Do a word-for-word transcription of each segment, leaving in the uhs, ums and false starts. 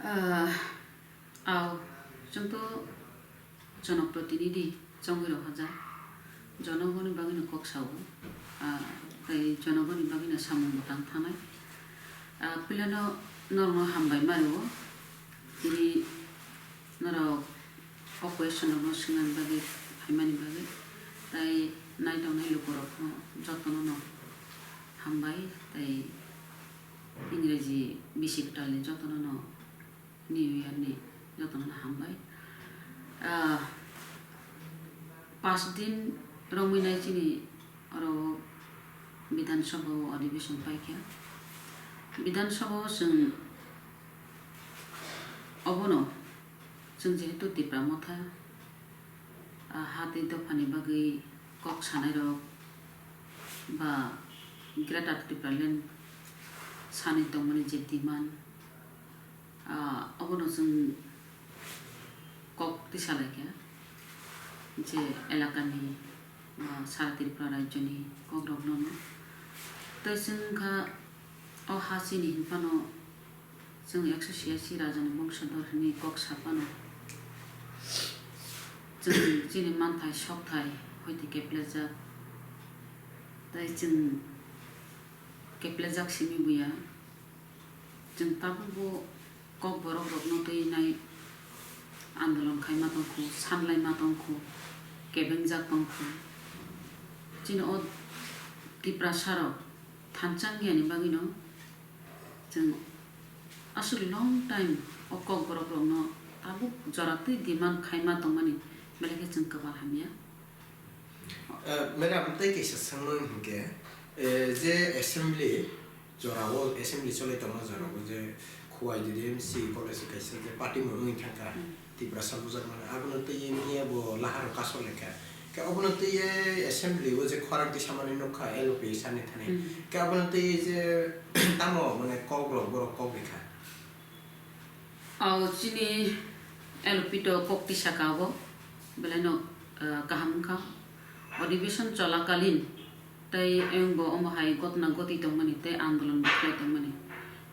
Ah, aw, chwng to jonoprotinidhi chongwi rok hajak, jonogoni bagwino kok sao, ah, tei jonogoni bagwino samung bo tang thanai. Ah, puilano norokno hambai ma rwo, tini norok o question rokno swngnani bagwi, phaimani bagwi, tei naitongnai lukurokno jotono no hambai, tei Ingreji bisi kwtalni jotono no New Year ni jotono no hambai. Ah, paanch din romwi nai chini oro Bidhan Sabha o adhibeshon paikha. Bidhan Sabha o chwng obono, chwng jehetu Tipra Motha, ah, ha tei dophani bagwi kok sanairok ba Greater Tipraland sani tongmani je demand, ah, obono chwng kok tisa laikha je elakani, ah, sara Tripura rajyoni kokrokno no. Tei chwng wngkha o ha chini hinphano chwng ekso chiyasi rajani bongso dor hwnwi kok sa phano chwng chini manthai sokthai hoite keplejak. Tei chwng keplejak simi buya. Chwng tabukbo Kokborok rokno twi nai andolon khaima tongkhu, sanlaima tongkhu, kebengjak tongkhu. Chini o Tiprasa rok thansa wngya ni bagwi no chwng aswk long time o Kokborok rokno tabuk jora twi demand khaima tongmani belai khe chwng kwbal hamya. Eh, madam, tei kaisa swngmung hinkhe, eh, je assembly jorao, assembly cholai tongma jorao je Khowai D D M C college kaisa je party mung wngwi thangkha, hmm, Tiprasa bujakmani, abono twiwi miya bo laharo kasor laikha. Khe obono twiwi assembly o je khorang tisamani nukha L O P sani thani. Hmm. Khe obono twiwi je tamo mane kok rok borok kok rikha. Aw, chini L P to kok tisa ka bo, belai no, ah, kaham wngkha. Adhibeshon cholakalin tei ayang bo omo hai gotna goti tongmani tei andolon bo khlai tongmani.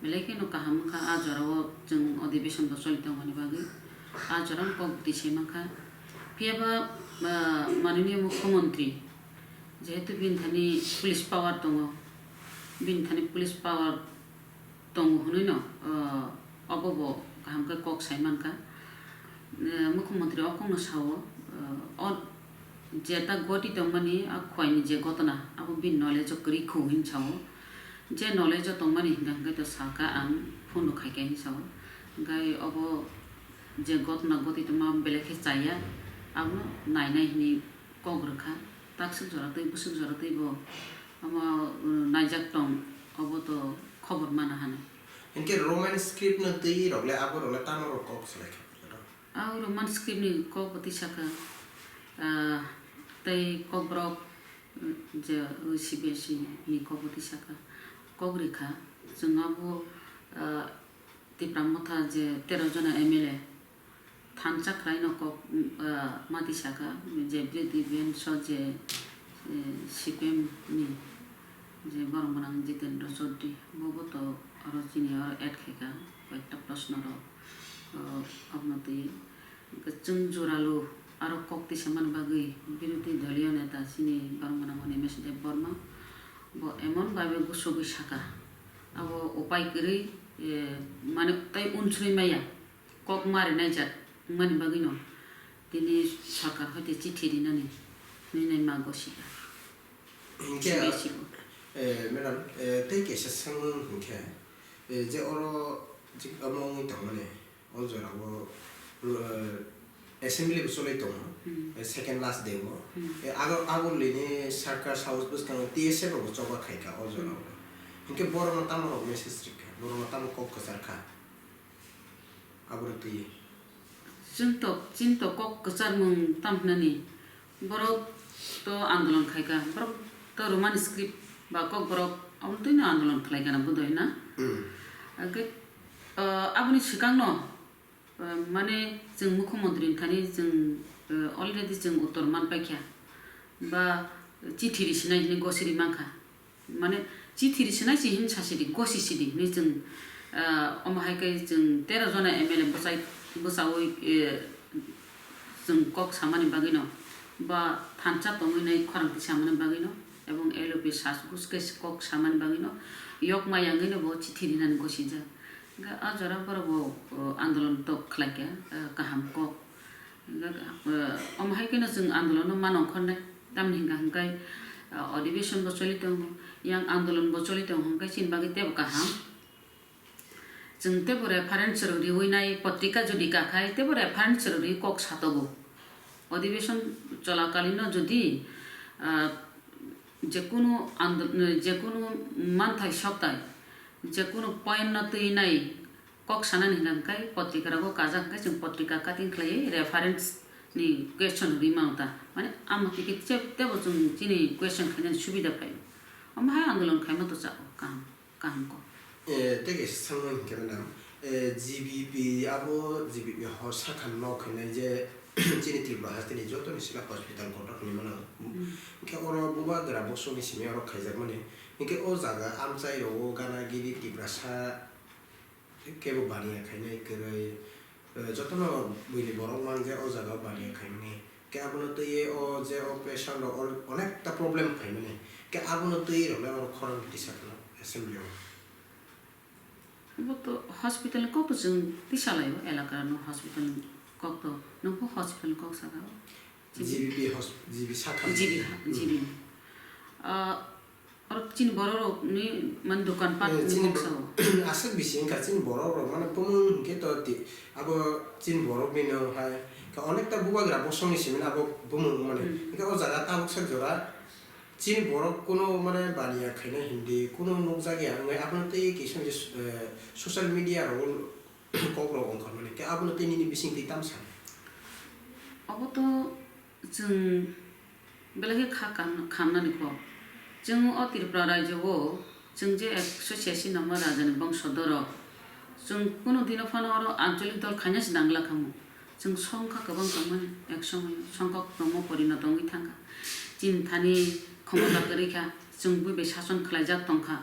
Belai kheno kaham wngkha, ah jora o chwng adhibeshon bo choli tongmani bagwi ah jora no kok bwtwi se mankha. Phiya ba, ah, mananiya mukhyamantri, jehetu bini thani police power tongo, bini thani police power tongo hwnwi no, ah, obo bo kaham khe kok sai mankha. Eh, mukhyamantri o kokno sao, ah, o je ta goti tongmani a Khowai ni je gotona abo bini knowledge o kwrwi khu hwnwi sao. Je knowledge o tongmani hinkha hinkhe to sakha ang phone rok khaikha hwnwi sao. Hinkhe obo je gotona goti tongma belai khe chaya, abono nainai hwnwi kok rwkha. Takswk jora twi bwswk jora twi bo omo, um, naijak tong, obo to khobor mana hano. Hinkhe Roman script no twi rok le abo rok le tamo rok kok swlai kha phuru? Ah, Roman script ni kok bo tisa kha, ah, tei Kokborok, um, je, uh, C B S E ni kok bo tisa kha. Kok rikha, chwng abo, ah, Tipra Motha je tero jona M L A thansa khlaino kok, ah, mati saka, je Bridhi Benso je, eh, C P M ni je borok mwnang Jitendra Chaudhary, bobo to oro chini oro add khaika, koyekta proshno rok, ah, abono twi chwng juralu aro kok tisamani bagwi birodhi doliyo neta chini borok mwnang Animesh Debbarma bo emon bhabe gusugwi saka, abo upai kwrwi, eh, mane tei unsuri maya. Kok ma rinai jak wngmani bagwino tini sorkar hoite chithi rinani hinwi nai ma gosika. Hinkhe, C B S E bo. Eh, madam, eh, tei kaisa swngmung hinkhe, eh, je oro je omo wngwi tongmani, o jorao, eh, assembly bo cholai tongo, hmm, eh, second last day o. Hmm. Eh, ago, agulini circus house bwskango T S F rokbo choba khaika o jorao. Hmm. Hinkhe borokno tamo rok message rikha, borokno tamo kok kwchar kha? Aboni twi. Chwng to, chini to kok kwcharmung tamo hwnani, borok to andolon khaika, borok to Roman script ba Kokborok aboni twino andolon khlaikana bodoi na? Hmm. Hwnkhe, ah, aboni swkangno, ah, mane chwng mukhyamantri thani chwng, ah, already chwng uttor manpaikha ba chithi risinai hinwi gosiri mankha. Mane, chithi risinai si hin sasidi, gosisidi hinwi chwng, Ah, omo hai khe chwng tero jona M L A bwchai, bwchaui, eh, chwng kok samani bagwino, ba thansa tongwi nai khorang twi samani bagwino, ebong L O P sas gus khe kok samani bagwino, yok maya wngwino bo chithi rinani gosijak. Hwnkhe a jora borok bo, oh, andolon tok khlai kha, eh, kaham kok. Hwnkhe, eh, omo hai kheno chwng andolono ma nongkhornai, tamni hwnkha hwnkhe, eh, odhibeshon bo choli tongo, yang andolon bo choli tongo, hwnkhe chini bagwi teibo kaham. Chwng teibo reference rok riwi nai, potrika jodi kakhai teibo reference rok riwi kok satogo. Odhibeshon cholakalino jodi, ah, jekunu ando-, jekunu manthai soktai, jekunu point no twi nai kok sanani hwnkha hwnkhe potrika rogo kajak hwnkhe chwng potrika cutting khlaiwi reference ni question rwi mano ta. Mane amo twi khe tebo chwng chini question khainani subida phaio. Omo hai andolon khaima to chao kaham. Kaham kok. Eh, tei kaisa swngmung hinkhe madam, eh, G B P abo G B P ho sakha nok hinai je chini Tripura hasteni jotoni sila hospital kotor hinwi mano. Hmm. Hinkhe oro bubagra bosongni simi oro khaijakmani. Hinkhe o jaga amchai rogo gana gini Tiprasa kebo baniya khainai kwrwi. Eh, jotono buini borok mang je o jaga o baniya khaimani. Khe abono twiwi o je o patient rok oro onekta problem khaimani. Khe abono twiwi rok le oro khorang tisa kheno assembly o. Bo to hospital ni kok to chwng tisa lai o, elaka no hospital ni kok to, nung bo hospital ni kok saka o. G B P hos-, G B sakha. G B, G B. Hmm. Ah, Oro chini borok rok ni man dokan pat. Eh, ni chini boksa bo-, o. Aswk bisi wngkha chini borok rok mano bumung hinkhe to ti-, abo chini borok ni no hai khe onekta bubagra bosong ni simi abo bumung mani. Hmm. Hinkhe o jaga tabuk sak jora chini borok kuno mane baniya khaina hindi kuno nukjak ya wngwi abono tei kisa kisa, eh, social media rogo kok rok ongkhormani khe abono tei nini bising twi tamo sa? Obo to chwng belai khe kha kam-, khamnani kok. Chwng o Tripura rajyo o chwng je ekso chiyasi number rajani bongsodor rok, chwng kunu dino phano oro ancholik dol khaina se nangla khamu. Chwng songkha kwbang tongmani, ek somoyo songkha kwbangma porinoto wngwi thangkha. Chini thani khomota kwrwi kha, chwng bui bai sason khlaijak tongkha.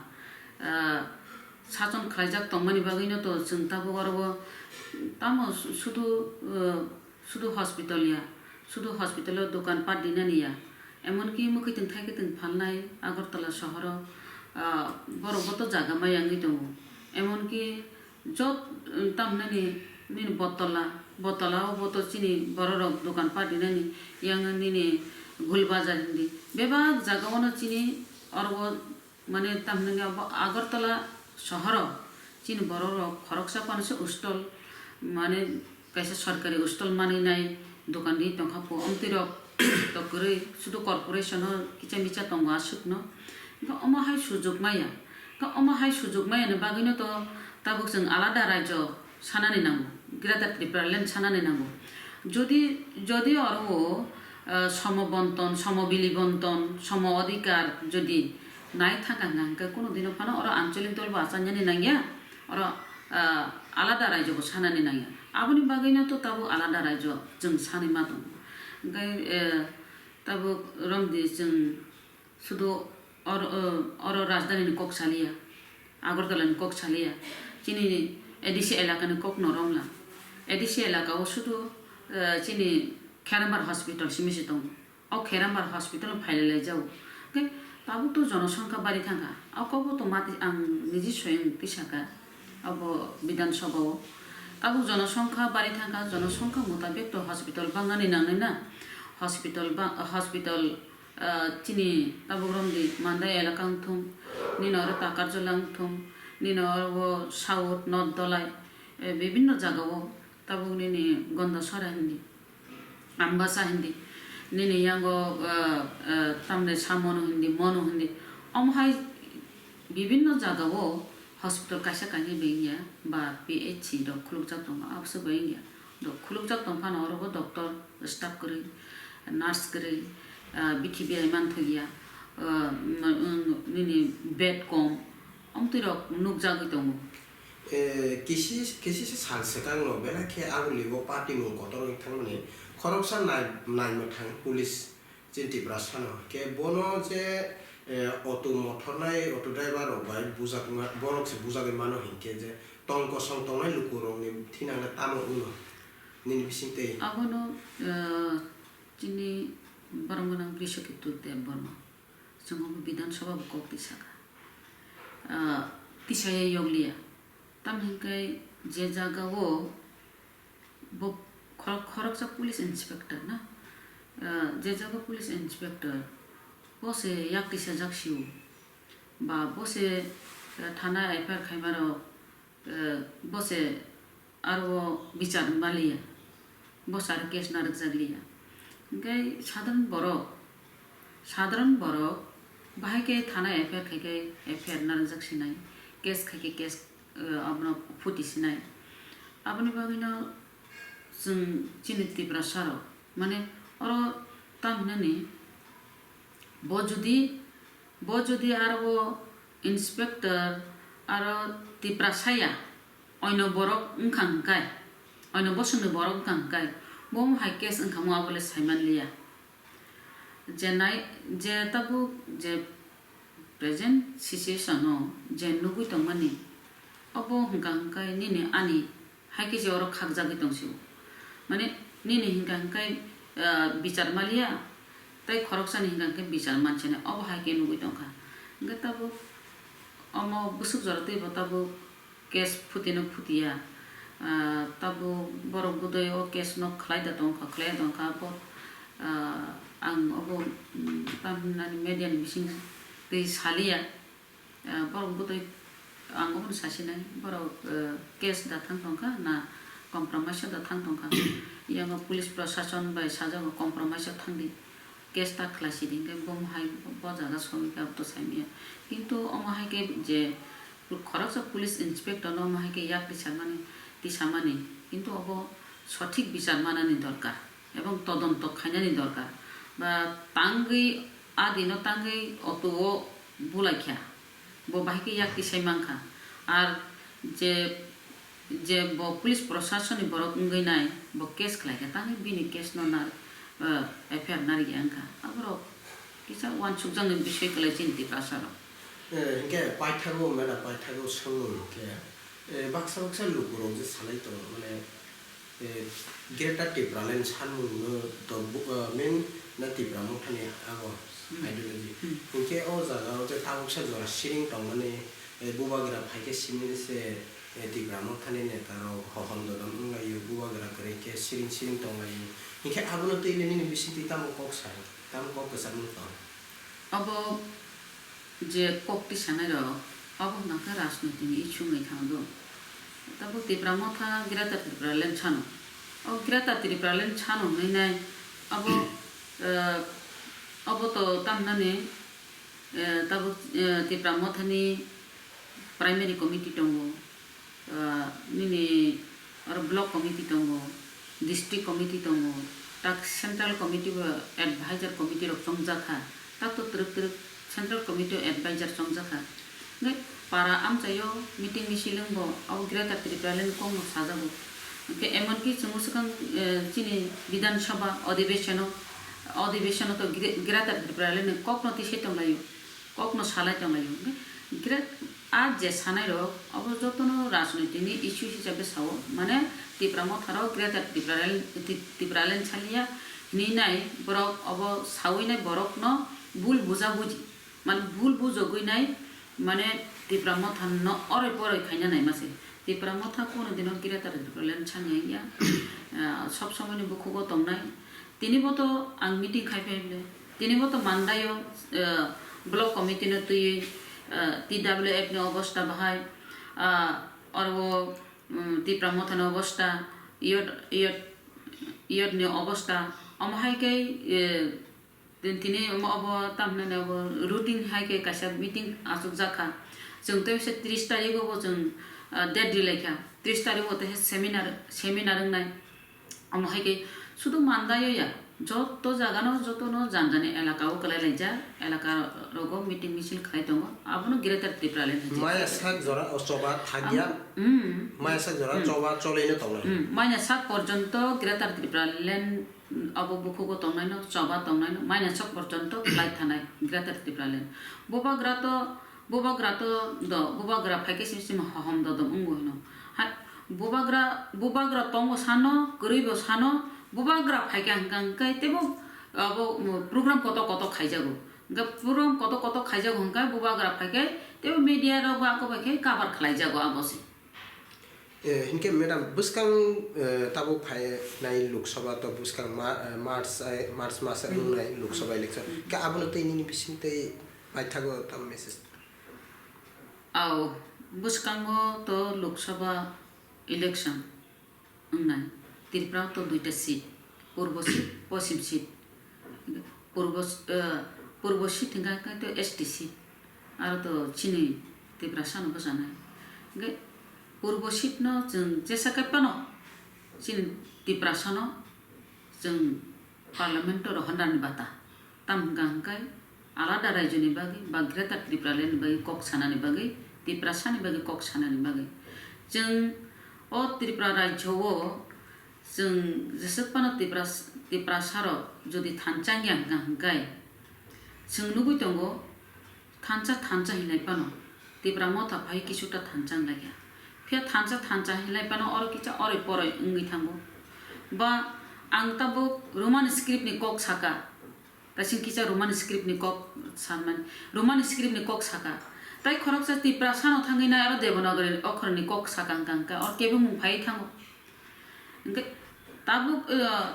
Ah, sason khlaijak tongmani bagwino to chwng tabuk oro o tamo sudu, ah, sudu hospital ya, sudu hospital o dokan pat rinani ya, emonki mwkhwtwng thaikitwng phalnai Agartala sohoro, ah, borok bo to jaga maya wngwi tongo, emonki jot, tamnani nini Botola, Botola o bo to chini borok rok dokan pat rinani, yang nini Gul Bazar hindi bebak jaga o no chini oro o. Mane, tamni hwnkhe abo Agartala sohoro chini borok rok khoroksa phano se hostel, mane, kaisa sorkari hostel manwi nai dokan ri tongkha po. Amtwi rok to kwrwi, sudu corporation o kicha micha tongo aswkno. Hwnkhe omo hai sujok maya. Hwnkhe omo hai sujok maya ni bagwino to tabuk chwng alada raijo sanani nango, Greater Tripura Land sanani nango. Jodi, jodi oro o, eh, somo bonton, somo bili bonton, somo odhikar jodi nai thangkha hwnkha hwnkhe kunu dino phano oro ancholik dol bo achai nani nangya, oro, eh, alada raijo bo sanani nangya. Aboni bagwino to tabuk alada raijo chwng sanwi ma tongo. Hwnkhe, eh, tabuk romdi chwng Sudu or-, o-, oro rajdhani ni kok saliya, Agartala ni kok saliya, chini A D C elaka ni kok no romla. A D C elaka o sudu, eh, chini Kherambari hospital simi se tongo. O Kherambari hospital o phailai lai jago. Hwnkhe tabuk to jonosongkha bari thangkha. O kok bo to mati ang niji soyang tisaka. Abo Bidhan Sabha o. Tabuk jonosongkha bari thangkha, jonosongkha mutabik to hospital bangnani nangnai na. Hospital ba-, hospital, ah, chini tabuk romdi Mandai elaka wngthung, nini oro Takarjala wngthung, nini oro o South, North Dholai, eh, bibinno jaga o tabuk nini Gondasora hindi. Ambasa hindi, nini yango, ah, ah, tamni sa mono hindi, mono hindi. Omo hai bibinno jaga o hospital kaisa kainwi bai wngya, ba P H C rok khulukjak tongo, abose bai wngya. Do khulukjak tong phano oro bo doctor, staff kwrwi, nurse kwrwi, ah, bithi berai manthokya, ah, ma-, wng, nini bed kom, omtwi rok nukjagwi tongo. Eh, kisi, kisi se sal swkang no belai khe Agulio party mung kotor wngwi thangmani khoroksa nai-, naimwthang police chini Tiprasa no. Khe bono je, eh, auto mothornai auto driver rok bai bujak wngma, borok se bujagwi mano hinkhe je Tong kosong tongnai lukurokni thinangna tamo wngno nini bisingtwi? Abono, eh, chini borok gwnang Brishaketu Debbarma. Chwng obo Bidhan Sabha bo kok twi sakha. Ah, tisaya yokliya. Tamni hwnkhe je jagao bo khorok-, khoroksa police inspector na, ah, je jaga police inspector bo se yak tisajak sio. Ba bo se, ah, thana F I R khaimarok, eh, bo se aro bichar maliya, bo se aro case narwkjakliya. Hinkhe sadharan borok, sadharan borok bahai khe thana F I R khai khe F I R narwkjak sinai, case khai khe case, eh, abono phuti sinai. Aboni bagwino chwng chini Tiprasa rok, mane, oro tamo hinani, bo jodi, bo jodi aro o inspector aro Tiprasa ya, oino borok wngkha hwnkhe, oino bosongni borok wngkha hwnkhe, bo hai case wngkha mo abo le saimanliya. Je nai, je tabuk je present situation o je nugui tongmani, obo hwnkha hwnkhe nini ani hai khe se oro khakjagwi tong sio. Mane nini hwnkha hwnkhe, ah, bichar maliya, tei khoroksani hwnkha hwnkhe bichar mansinai, obo hai khe nugui tongkha. Hwnkhe tabuk omo bwswk jora twibo tabuk case phutino phutiya. Ah, tabuk borok bwdai o case no khlai da tongkha, khlai da tongkha, bo, ah, ang obo, mm, tamhinani media ni bising twi saliya. Ah, borok bwdai ang obono sasinai, borok, ah, case da thang tongkha na compromise o da thang tongkha. Yango police prosason bai sajago compromise o thangdi, case ta khlai sidi, hinkhe bo hai bo jaga sogwi khe abo to saimanya. Kintu omo hai khe je khoroksa police inspector no omo hai khe yak tisamani, tisamani, kintu obo sothik bichar manani dorkar. Ebong todonto khainani dorkar. Ba tangwi, a dino tangwi auto o bulaikha. Bo bahai khe yak tisai mankha. Ar je, je bo police proshasonni borok wngwi nai, bo case khlaikha, tangwi bini case no nar, eh, F I R narikya wngkha. Aborok kisa uansukjaknai bisoi kwlai chini Tiprasa rok. Eh, hinkhe paithago mela paithago swngmung hinkhe, eh, baksa baksa lukurok je salai tongo, mane, eh, Greater Tipraland sanmungno to bu-, eh, main na Tipra Mothani abo Hmm. ideology. Hmm. Hinkhe o jaga o je tabuksa jora siring tongmani, eh, bubagra phaikhe simi se, eh, Tipra Mothani netarok hohom dodom wnglaio, bubagra kwrwi khe siring siring tonglaio. Hinkhe abono twi nini bisingtwi tamo kok sai, tamo kok kwchangmung tong? Obo je kok tisanairok, obo hwnkha khe rajnoitini issue wngwi thangdo. Tabuk Tipra Motha Greater Tipraland sano. O Greater Tipraland sano hwnwi nai, abo, eh, obo to tamnani, eh, tabuk, eh, Tipra Mothani primary committee tongo. Ah, nini oro block committee tongo, district committee tongo, tak central committee bo advisor committee rok chongjak kha, tak to twrwk twrwk central committee o advisor chongjak kha. Hwnkhe para amchaio meeting misil wngbo abo Greater Tipraland ni kokno sajago. Hwnkhe emonki chwngno swkang, eh, chini Bidhan Sabha adhibeshon o, adhibeshon o to Gre-, Greater Tipraland ni kokno tisai tonglaio. Kokno salai tonglaio. Hwnkhe Great-, a je sanairok, abo jotono rajnoitini issue hisabe sao, mane Tipra Motharo Greater Tipraland, Ti-, Tipraland saliya hinwi nai borok, obo sawi nai borokno bul buja buji, mane bul bujogwi nai, mane Tipra Mothano oroi poroi khaina naima se. Tipra Motha kuno dino Greater Tipraland sanya ya, ah, sob somoini bukhugo tongnai. Tini bo to ang meeting khai phai le. Tini bo to Mandai o, eh, block committee no twiwi, eh, T W F ni obosta bahai, ah, oro, mm, Tipra Motha ni obosta, youth, youth, youth ni obosta, omo hai khe, eh, tin-, tini omo obo tamhinani obo routine hai khe kaisa meeting achukjak kha. Chwng tei se tris tarik o bo chwng, ah, date ri lai kha. Tris tarik o tei se seminar, seminar wngnai. Omo hai khe sudu Mandai o ya, joto jaga no, joto no jani jani elaka o kwlai laijak, elaka rogo meeting misil khlai tongo, abono Greater Tipraland hinwi Maya sak jora o choba thakya. Amo, mm. Maya sak jora Mm. choba choli no tongnai. Mm. Maya sak porjonto Greater Tipraland abo bukhugo tongnai no, choba tongnai no, maya sak porjonto khlai thanai Greater Tipraland. Bubagra to, bubagra to do, bubagra phaikhe sim sim hohom dodom wngbo hino. Bubagra, bubagra tongo sano, kwrwi bo sano, bubagra phaikha hwnkha hwnkhe teibo abo program kotor kotor khaijago. Hwnkhe program kotor kotor khaijago hwnkhe bubagra phaikhe teibo media rok bo ako bai khe cover khlaijago abo se. Eh, hinkhe madam, bwskang, eh, tabuk phainai Lok Sabha to bwskang ma-, eh, March, eh, March mas Hmm. wngnai Lok Sabha election. Hmm. Khe abono tei nini bising tei paithago tamo message? Ao, bwskango to Lok Sabha election wngnai. Tripura to duita seat, Purbo seat, Poschim seat. Purbo, eh, Purbo seat hwnkha khe to S T seat. Aro to chini Tiprasano bwchanai. Hwnkhe Purbo seat no chwng jesa khe phano chini Tiprasano chwng Parliament-o rohornani bata. Tamo hwnkha hwnkhe alada raijoni bagwi ba Greater Tipraland ni bagwi kok sanani bagwi, Tiprasani bagwi kok sanani bagwi. Chwng o Tripura rajyo-o chwng jeswk phano Tipras-, Tiprasarok jodi thansa wngya hwnkha hwnkhe chwng nugwi tongo, thansa thansa hinlai phano Tipra Motha phai kisuta thansa wnglaikha. Phiya thansa thansa hinlai phano oro kisa oroi poroi wngwi thango. Ba ang tabuk Roman script ni kok saka, kaising kisa Roman script ni kok sanmani, Roman script ni kok saka. Tai khoroksa Tiprasano thangwi nai aro Devanagari okhroni kok saka hwnkha hwnkhe oro kebo mung phaiwi thango. Hwnkhe tabuk, uh,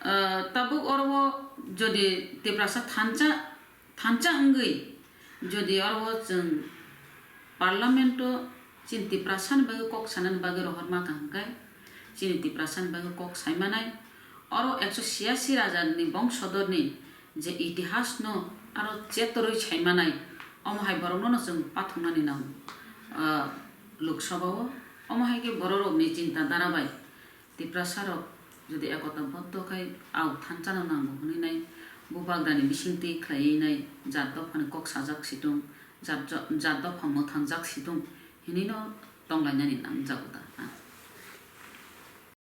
uh, tabuk oro o jodi Tiprasa thansa thansa wngwi jodi oro chwng Parliament-o chini Tiprasani bagwi kok sanani bagwi rohorma kha hwnkhe, chini Tiprasani bagwi kok saimanai. Oro ekso chiyasi raja ni bongsodor ni je itihas no aro chetorwi saimanai, omo hai borok no chwng pathoknani nango, ah, Lok Sabha o. Omo hai khe borok rok ni chinta dhara bai Tiprasa rok jodi ekota boddo khai ao thansa no nango hwnwi nai, bubagra ni bisingtwi khlaiwi nai jat dopha ni kok sajak situng, jat, jat dopha mwthangjak situng hinwi no tonglainani nangjago da.